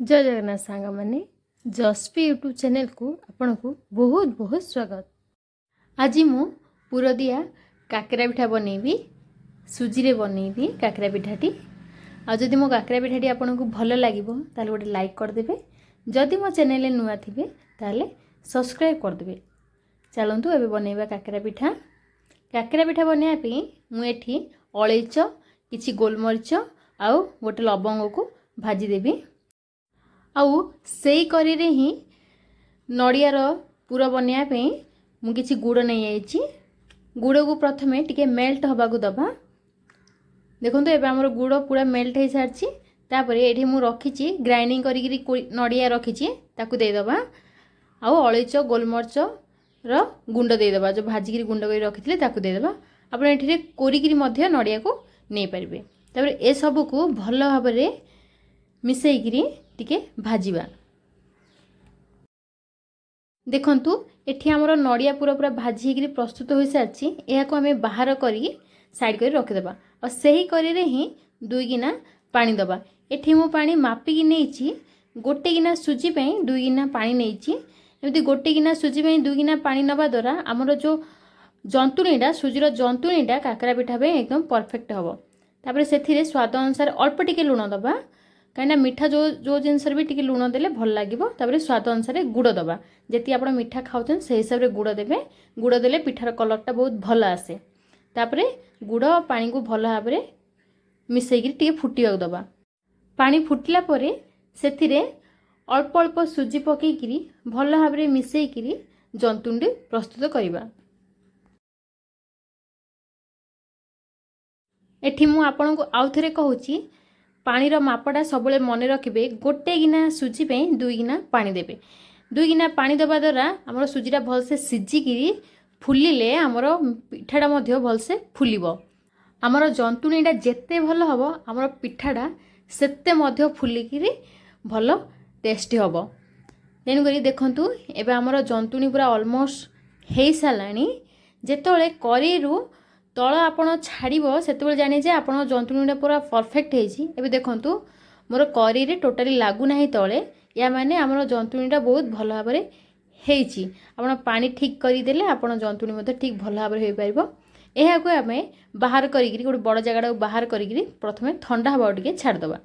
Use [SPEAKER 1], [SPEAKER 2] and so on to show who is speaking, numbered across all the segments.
[SPEAKER 1] ଜୟ ଜଗନ୍ନାଥ ସାଙ୍ଗମାନେ, ଜସ୍ପି ୟୁଟ୍ୟୁବ୍ ଚ୍ୟାନେଲକୁ ଆପଣଙ୍କୁ ବହୁତ ବହୁତ ସ୍ୱାଗତ। ଆଜି ମୁଁ ପୁରଦିଆ କାକେରା ପିଠା ବନେଇବି, ସୁଜିରେ ବନେଇବି କାକେରା ପିଠାଟି। ଆଉ ଯଦି ମୋ କାକେରା ପିଠାଟି ଆପଣଙ୍କୁ ଭଲ ଲାଗିବ, ତାହେଲେ ଗୋଟେ ଲାଇକ୍ କରିଦେବେ। ଯଦି ମୋ ଚ୍ୟାନେଲରେ ନୂଆ ଥିବେ, ତାହେଲେ ସବସ୍କ୍ରାଇବ୍ କରିଦେବେ। ଚାଲନ୍ତୁ, ଏବେ ବନେଇବା କାକେରା ପିଠା। କାକେରା ପିଠା ବନେଇବା ପାଇଁ ମୁଁ ଏଠି ଅଳେଇଚ, କିଛି ଗୋଲମରିଚ ଆଉ ଗୋଟେ ଲବଙ୍ଗକୁ ଭାଜିଦେବି। ଆଉ ସେଇ କରେଇରେ ହିଁ ନଡ଼ିଆର ପୁର ବନେଇବା ପାଇଁ ମୁଁ କିଛି ଗୁଡ଼ ନେଇଯାଇଛି। ଗୁଡ଼କୁ ପ୍ରଥମେ ଟିକେ ମେଲ୍ଟ ହେବାକୁ ଦେବା। ଦେଖନ୍ତୁ, ଏବେ ଆମର ଗୁଡ଼ ପୁରା ମେଲ୍ଟ ହେଇସାରିଛି। ତାପରେ ଏଠି ମୁଁ ରଖିଛି, ଗ୍ରାଇଣ୍ଡିଙ୍ଗ କରିକିରି ନଡ଼ିଆ ରଖିଛି, ତାକୁ ଦେଇଦେବା। ଆଉ ଅଳେଇଚ, ଗୋଲମରିଚର ଗୁଣ୍ଡ ଦେଇଦେବା। ଯେଉଁ ଭାଜିକିରି ଗୁଣ୍ଡ କରି ରଖିଥିଲେ, ତାକୁ ଦେଇଦେବା। ଆପଣ ଏଠିରେ କୋରିକିରି ମଧ୍ୟ ନଡ଼ିଆକୁ ନେଇପାରିବେ। ତାପରେ ଏସବୁକୁ ଭଲ ଭାବରେ ମିଶେଇକିରି ଟିକେ ଭାଜିବା। ଦେଖନ୍ତୁ, ଏଠି ଆମର ନଡ଼ିଆ ପୁର ପୁରା ଭାଜି ହେଇକିରି ପ୍ରସ୍ତୁତ ହୋଇସାରିଛି। ଏହାକୁ ଆମେ ବାହାର କରିକି ସାଇଡ଼୍ କରି ରଖିଦେବା। ଆଉ ସେହି କରେଇରେ ହିଁ 2 ଗିନା ପାଣି ଦେବା। ଏଠି ମୁଁ ପାଣି ମାପିକି ନେଇଛି। ଗୋଟେ ଗିନା ସୁଜି ପାଇଁ 2 ଗିନା ପାଣି ନେଇଛି। ଏମିତି ଗୋଟେ ଗିନା ସୁଜି ପାଇଁ 2 ଗିନା ପାଣି ନେବା ଦ୍ୱାରା ଆମର ଯେଉଁ ଜନ୍ତୁଣୀଟା, ସୁଜିର ଜନ୍ତୁଣୀଟା କାକରା ପିଠା ପାଇଁ ଏକଦମ ପରଫେକ୍ଟ ହେବ। ତାପରେ ସେଥିରେ ସ୍ୱାଦ ଅନୁସାରେ ଅଳ୍ପ ଟିକେ ଲୁଣ ଦେବା, କାହିଁକିନା ମିଠା ଯେଉଁ ଯେଉଁ ଜିନିଷରେ ବି ଟିକେ ଲୁଣ ଦେଲେ ଭଲ ଲାଗିବ। ତାପରେ ସ୍ୱାଦ ଅନୁସାରେ ଗୁଡ଼ ଦେବା। ଯେତିକି ଆପଣ ମିଠା ଖାଉଛନ୍ତି, ସେଇ ହିସାବରେ ଗୁଡ଼ ଦେବେ। ଗୁଡ଼ ଦେଲେ ପିଠାର କଲର୍ଟା ବହୁତ ଭଲ ଆସେ। ତାପରେ ଗୁଡ଼ ପାଣିକୁ ଭଲ ଭାବରେ ମିଶେଇକିରି ଟିକେ ଫୁଟିବାକୁ ଦେବା। ପାଣି ଫୁଟିଲା ପରେ ସେଥିରେ ଅଳ୍ପ ଅଳ୍ପ ସୁଜି ପକେଇକିରି ଭଲ ଭାବରେ ମିଶେଇକିରି ଜନ୍ତୁଣୀଟି ପ୍ରସ୍ତୁତ କରିବା। ଏଠି ମୁଁ ଆପଣଙ୍କୁ ଆଉ ଥରେ କହୁଛି, ପାଣିର ମାପଟା ସବୁବେଳେ ମନେ ରଖିବେ। ଗୋଟେ ଗିନା ସୁଜି ପାଇଁ 2 ଗିନା ପାଣି ଦେବେ। 2 ଗିନା ପାଣି ଦେବା ଦ୍ୱାରା ଆମର ସୁଜିଟା ଭଲସେ ସିଝିକିରି ଫୁଲିଲେ ଆମର ପିଠାଟା ମଧ୍ୟ ଭଲସେ ଫୁଲିବ। ଆମର ଜନ୍ତୁଣୀଟା ଯେତେ ଭଲ ହେବ, ଆମର ପିଠାଟା ସେତେ ମଧ୍ୟ ଫୁଲିକିରି ଭଲ ଟେଷ୍ଟି ହେବ। ତେଣୁକରି ଦେଖନ୍ତୁ, ଏବେ ଆମର ଜନ୍ତୁଣୀ ପୁରା ଅଲମୋଷ୍ଟ ହେଇସାରିଲାଣି। ଯେତେବେଳେ କରେଇରୁ ତଳ ଆପଣ ଛାଡ଼ିବ, ସେତେବେଳେ ଜାଣିବେ ଯେ ଆପଣଙ୍କ ଜନ୍ତୁଣୀଟା ପୁରା ପରଫେକ୍ଟ ହେଇଛି। ଏବେ ଦେଖନ୍ତୁ, ମୋର କରେଇରେ ଟୋଟାଲି ଲାଗୁନାହିଁ ତଳେ। ୟା ମାନେ ଆମର ଜନ୍ତୁଣୀଟା ବହୁତ ଭଲ ଭାବରେ ହେଇଛି। ଆପଣ ପାଣି ଠିକ୍ କରିଦେଲେ ଆପଣ ଜନ୍ତୁଣୀ ମଧ୍ୟ ଠିକ୍ ଭଲ ଭାବରେ ହୋଇପାରିବ। ଏହାକୁ ଆମେ ବାହାର କରିକିରି, ଗୋଟେ ବଡ଼ ଜାଗାଟାକୁ ବାହାର କରିକିରି ପ୍ରଥମେ ଥଣ୍ଡା ହେବାକୁ ଟିକେ ଛାଡ଼ିଦେବା।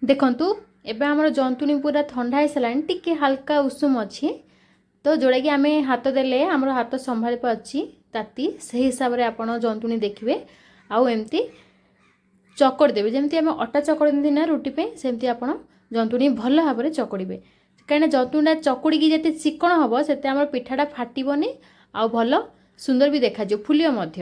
[SPEAKER 1] ଦେଖନ୍ତୁ, ଏବେ ଆମର ଜନ୍ତୁଣୀ ପୁରା ଥଣ୍ଡା ହେଇସାରିଲାଣି। ଟିକେ ହାଲକା ଉଷୁମ ଅଛି ତ, ଯେଉଁଟାକି ଆମେ ହାତ ଦେଲେ ଆମର ହାତ ସମ୍ଭାଳି ପାରୁଛି ତାତି, ସେହି ହିସାବରେ ଆପଣ ଜନ୍ତୁଣୀ ଦେଖିବେ। ଆଉ ଏମିତି ଚକଡ଼ି ଦେବେ, ଯେମିତି ଆମେ ଅଟା ଚକଡ଼ନ୍ତି ନା ରୁଟି ପାଇଁ, ସେମିତି ଆପଣ ଜନ୍ତୁଣୀ ଭଲ ଭାବରେ ଚକଡ଼ିବେ। କାହିଁକିନା ଜନ୍ତୁଣୀଟା ଚକୁଡ଼ିକି ଯେତେ ଚିକଣ ହେବ, ସେତେ ଆମର ପିଠାଟା ଫାଟିବନି ଆଉ ଭଲ ସୁନ୍ଦର ବି ଦେଖାଯିବ, ଫୁଲିବ ମଧ୍ୟ।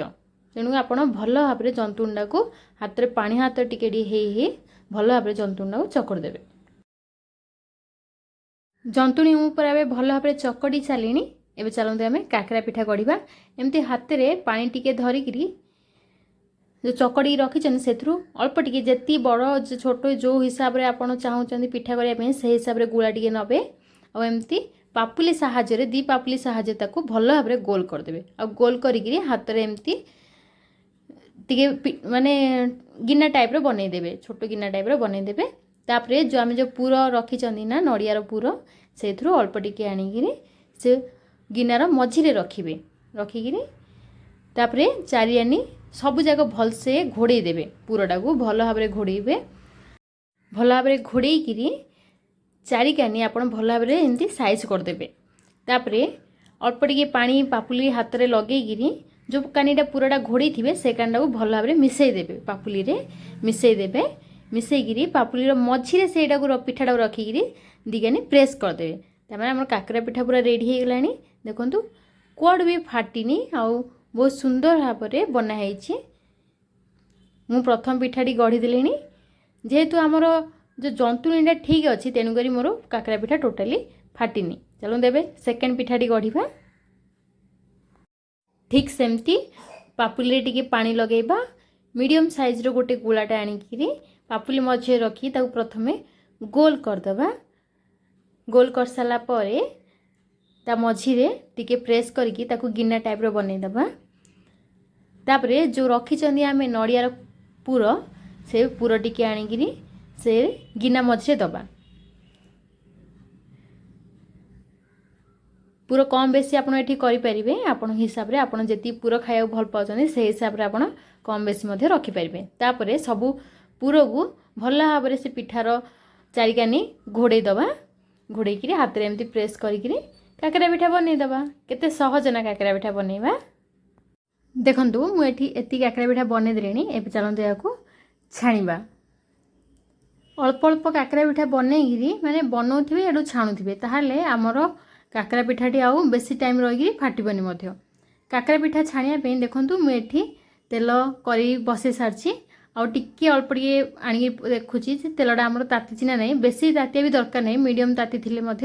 [SPEAKER 1] ତେଣୁ ଆପଣ ଭଲ ଭାବରେ ଜନ୍ତୁଣୀଟାକୁ ହାତରେ ପାଣି ହାତ ଟିକେ ଟିକେ ହେଇ ହେଇ ଭଲ ଭାବରେ ଜନ୍ତୁଣୀଟାକୁ ଚକଡ଼ି ଦେବେ। ଜନ୍ତୁଣୀ ମୁଁ ପୁରା ଏବେ ଭଲ ଭାବରେ ଚକଡ଼ି ସାରିଲିଣି। ଏବେ ଚାଲନ୍ତୁ, ଆମେ କାକରା ପିଠା ଗଢ଼ିବା। ଏମିତି ହାତରେ ପାଣି ଟିକେ ଧରିକିରି ଯେଉଁ ଚକଡ଼ିକି ରଖିଛନ୍ତି, ସେଥିରୁ ଅଳ୍ପ ଟିକେ, ଯେତିକି ବଡ଼ ଛୋଟ ଯେଉଁ ହିସାବରେ ଆପଣ ଚାହୁଁଛନ୍ତି ପିଠା କରିବା ପାଇଁ, ସେଇ ହିସାବରେ ଗୁଳା ଟିକେ ନେବେ। ଆଉ ଏମିତି ପାପୁଲି ସାହାଯ୍ୟରେ, ଦୁଇ ପାପୁଲି ସାହାଯ୍ୟରେ ତାକୁ ଭଲ ଭାବରେ ଗୋଲ କରିଦେବେ। ଆଉ ଗୋଲ କରିକିରି ହାତରେ ଏମିତି ଟିକେ ମାନେ ଗିନା ଟାଇପ୍ର ବନେଇଦେବେ, ଛୋଟ ଗିନା ଟାଇପ୍ର ବନେଇଦେବେ। ତାପରେ ଯେଉଁ ଆମେ ଯେଉଁ ପୁର ରଖିଛନ୍ତି ନା, ନଡ଼ିଆର ପୁର, ସେଇଥିରୁ ଅଳ୍ପ ଟିକେ ଆଣିକିରି ସେ ଗିନାର ମଝିରେ ରଖିବେ। ରଖିକିରି ତାପରେ ଚାରିଆନି ସବୁ ଯାକ ଭଲସେ ଘୋଡ଼େଇ ଦେବେ। ପୁରଟାକୁ ଭଲ ଭାବରେ ଘୋଡ଼େଇବେ। ଭଲ ଭାବରେ ଘୋଡ଼େଇକିରି ଚାରିକାନି ଆପଣ ଭଲ ଭାବରେ ଏମିତି ସାଇଜ୍ କରିଦେବେ। ତାପରେ ଅଳ୍ପ ଟିକେ ପାଣି ପାପୁଲି ହାତରେ ଲଗେଇକିରି ଯେଉଁ କାନିଟା ପୁରଟା ଘୋଡ଼େଇଥିବେ, ସେ କାନିଟାକୁ ଭଲ ଭାବରେ ମିଶାଇ ଦେବେ, ପାପୁଲିରେ ମିଶାଇ ଦେବେ। ମିଶାଇକିରି ପାପୁଲିର ମଝିରେ ସେଇଟାକୁ, ପିଠାଟାକୁ ରଖିକିରି ଦିକାନି ପ୍ରେସ୍ କରିଦେବେ। ତାମାନେ ଆମର କାକରା ପିଠା ପୁରା ରେଡ଼ି ହେଇଗଲାଣି। ଦେଖନ୍ତୁ, କୁଆଡ଼ୁ ବି ଫାଟିନି ଆଉ ବହୁତ ସୁନ୍ଦର ଭାବରେ ବନା ହେଇଛି। ମୁଁ ପ୍ରଥମ ପିଠାଟି ଗଢ଼ିଦେଲିଣି। ଯେହେତୁ ଆମର ଯେଉଁ ଜନ୍ତୁଣୀଟା ଠିକ୍ ଅଛି, ତେଣୁକରି ମୋର କାକରା ପିଠା ଟୋଟାଲି ଫାଟିନି। ଚାଲନ୍ତୁ, ଏବେ ସେକେଣ୍ଡ ପିଠାଟି ଗଢ଼ିବା। ଠିକ୍ ସେମିତି ପାପୁଲିରେ ଟିକେ ପାଣି ଲଗେଇବା। ମିଡ଼ିୟମ୍ ସାଇଜ୍ର ଗୋଟେ ଗୁଳାଟା ଆଣିକିରି ପାପୁଲି ମଝିରେ ରଖି ତାକୁ ପ୍ରଥମେ ଗୋଲ କରିଦେବା। ଗୋଲ କରିସାରିଲା ପରେ ତା ମଝିରେ ଟିକେ ପ୍ରେସ୍ କରିକି ତାକୁ ଗିନା ଟାଇପ୍ର ବନେଇଦେବା। ତାପରେ ଯେଉଁ ରଖିଛନ୍ତି ଆମେ ନଡ଼ିଆର ପୁର, ସେ ପୁର ଟିକେ ଆଣିକିରି ସେ ଗିନା ମଝିରେ ଦେବା। ପୁର କମ୍ ବେଶୀ ଆପଣ ଏଠି କରିପାରିବେ ଆପଣଙ୍କ ହିସାବରେ। ଆପଣ ଯେତିକି ପୁର ଖାଇବାକୁ ଭଲ ପାଉଛନ୍ତି, ସେଇ ହିସାବରେ ଆପଣ କମ୍ ବେଶୀ ମଧ୍ୟ ରଖିପାରିବେ। ତାପରେ ସବୁ ପୁରକୁ ଭଲ ଭାବରେ ସେ ପିଠାର ଚାରିକାନି ଘୋଡ଼େଇ ଦେବା। ଘୋଡ଼େଇକିରି ହାତରେ ଏମିତି ପ୍ରେସ୍ କରିକିରି କାକରା ପିଠା ବନେଇଦେବା। କେତେ ସହଜ ନା କାକରା ପିଠା ବନେଇବା? ଦେଖନ୍ତୁ, ମୁଁ ଏଠି ଏତିକି କାକରା ପିଠା ବନେଇଦେଲିଣି। ଏବେ ଚାଲନ୍ତୁ ଏହାକୁ ଛାଣିବା। ଅଳ୍ପ ଅଳ୍ପ କାକରା ପିଠା ବନେଇକିରି, ମାନେ ବନଉଥିବେ ଏଠୁ ଛାଣୁଥିବେ, ତାହେଲେ ଆମର କାକରା ପିଠାଟି ଆଉ ବେଶୀ ଟାଇମ୍ ରହିକିରି ଫାଟିବନି ମଧ୍ୟ। କାକରା ପିଠା ଛାଣିବା ପାଇଁ ଦେଖନ୍ତୁ, ମୁଁ ଏଠି ତେଲ କରି ବସେଇ ସାରିଛି। ଆଉ ଟିକେ ଅଳ୍ପ ଟିକେ ଆଣିକି ଦେଖୁଛି ଯେ ତେଲଟା ଆମର ତାତିଛି ନା ନାହିଁ। ବେଶୀ ତାତିଆ ବି ଦରକାର ନାହିଁ, ମିଡ଼ିୟମ୍ ତାତି ଥିଲେ ମଧ୍ୟ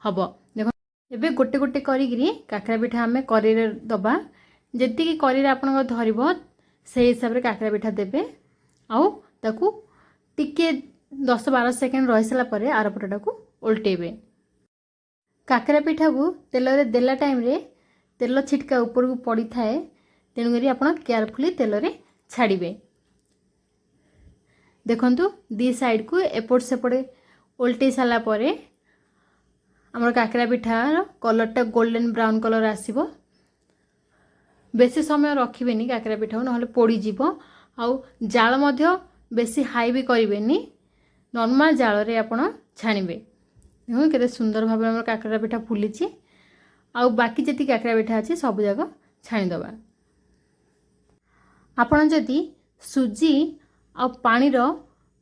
[SPEAKER 1] ହେବ। ଦେଖ, ଏବେ ଗୋଟେ ଗୋଟେ କରିକିରି କାକରା ପିଠା ଆମେ କରେଇରେ ଦେବା। ଯେତିକି କରେଇରେ ଆପଣଙ୍କ ଧରିବ, ସେଇ ହିସାବରେ କାକରା ପିଠା ଦେବେ। ଆଉ ତାକୁ ଟିକେ 10-12 ସେକେଣ୍ଡ ରହିସାରିଲା ପରେ ଆର ପଟଟାକୁ ଓଲଟେଇବେ। କାକରା ପିଠାକୁ ତେଲରେ ଦେଲା ଟାଇମ୍ରେ ତେଲ ଛିଟକା ଉପରକୁ ପଡ଼ିଥାଏ, ତେଣୁକରି ଆପଣ କେୟାରଫୁଲି ତେଲରେ ଛାଡ଼ିବେ। ଦେଖନ୍ତୁ, ଦି ସାଇଡ଼କୁ ଏପଟ ସେପଟେ ଓଲଟେଇ ସାରିଲା ପରେ ଆମର କାକରା ପିଠାର କଲର୍ଟା ଗୋଲ୍ଡେନ୍ ବ୍ରାଉନ୍ କଲର୍ ଆସିବ। ବେଶୀ ସମୟ ରଖିବେନି କାକରା ପିଠାକୁ, ନହେଲେ ପୋଡ଼ିଯିବ। ଆଉ ଜାଳ ମଧ୍ୟ ବେଶୀ ହାଇ ବି କରିବେନି, ନର୍ମାଲ୍ ଜାଳରେ ଆପଣ ଛାଣିବେ। ଦେଖନ୍ତୁ, କେତେ ସୁନ୍ଦର ଭାବରେ ଆମର କାକରା ପିଠା ଫୁଲିଛି। ଆଉ ବାକି ଯେତିକି କାକରା ପିଠା ଅଛି, ସବୁଯାକ ଛାଣିଦେବା। ଆପଣ ଯଦି ସୁଜି ଆଉ ପାଣିର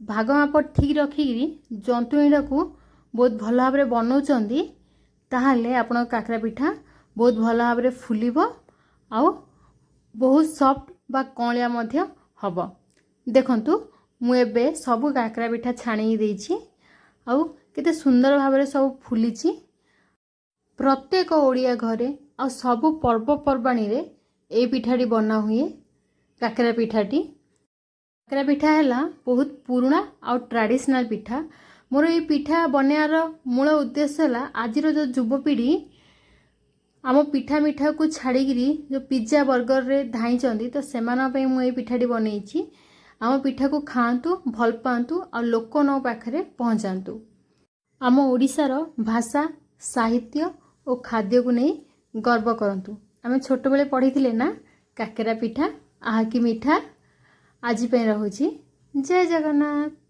[SPEAKER 1] ଭାଗ ମାପ ଠିକ୍ ରଖିକିରି ଜନ୍ତୁଣୀଟାକୁ ବହୁତ ଭଲ ଭାବରେ ବନାଉଛନ୍ତି, ତାହେଲେ ଆପଣଙ୍କ କାକରା ପିଠା ବହୁତ ଭଲ ଭାବରେ ଫୁଲିବ ଆଉ ବହୁତ ସଫ୍ଟ ବା କଅଁଳିଆ ମଧ୍ୟ ହେବ। ଦେଖନ୍ତୁ, ମୁଁ ଏବେ ସବୁ କାକରା ପିଠା ଛାଣିକି ଦେଇଛି ଆଉ କେତେ ସୁନ୍ଦର ଭାବରେ ସବୁ ଫୁଲିଛି। ପ୍ରତ୍ୟେକ ଓଡ଼ିଆ ଘରେ ଆଉ ସବୁ ପର୍ବପର୍ବାଣୀରେ ଏଇ ପିଠାଟି ବନା ହୁଏ, କାକରା ପିଠାଟି। କାକରା ପିଠା ହେଲା ବହୁତ ପୁରୁଣା ଆଉ ଟ୍ରାଡ଼ିସନାଲ୍ ପିଠା। ମୋର ଏଇ ପିଠା ବନେଇବାର ମୂଳ ଉଦ୍ଦେଶ୍ୟ ହେଲା, ଆଜିର ଯେଉଁ ଯୁବପିଢ଼ି ଆମ ପିଠା ମିଠାକୁ ଛାଡ଼ିକିରି ଯେଉଁ ପିଜ୍ଜା ବର୍ଗରରେ ଧାଇଁଛନ୍ତି, ତ ସେମାନଙ୍କ ପାଇଁ ମୁଁ ଏଇ ପିଠାଟି ବନେଇଛି। ଆମ ପିଠାକୁ ଖାଆନ୍ତୁ, ଭଲ ପାଆନ୍ତୁ ଆଉ ଲୋକମାନଙ୍କ ପାଖରେ ପହଞ୍ଚାନ୍ତୁ। ଆମ ଓଡ଼ିଶାର ଭାଷା, ସାହିତ୍ୟ ଓ ଖାଦ୍ୟକୁ ନେଇ ଗର୍ବ କରନ୍ତୁ। ଆମେ ଛୋଟବେଳେ ପଢ଼ିଥିଲେ ନା, କାକେରା ପିଠା ଆହା କି ମିଠା। ଆଜି ପାଇଁ ରହୁଛି। ଜୟ ଜଗନ୍ନାଥ।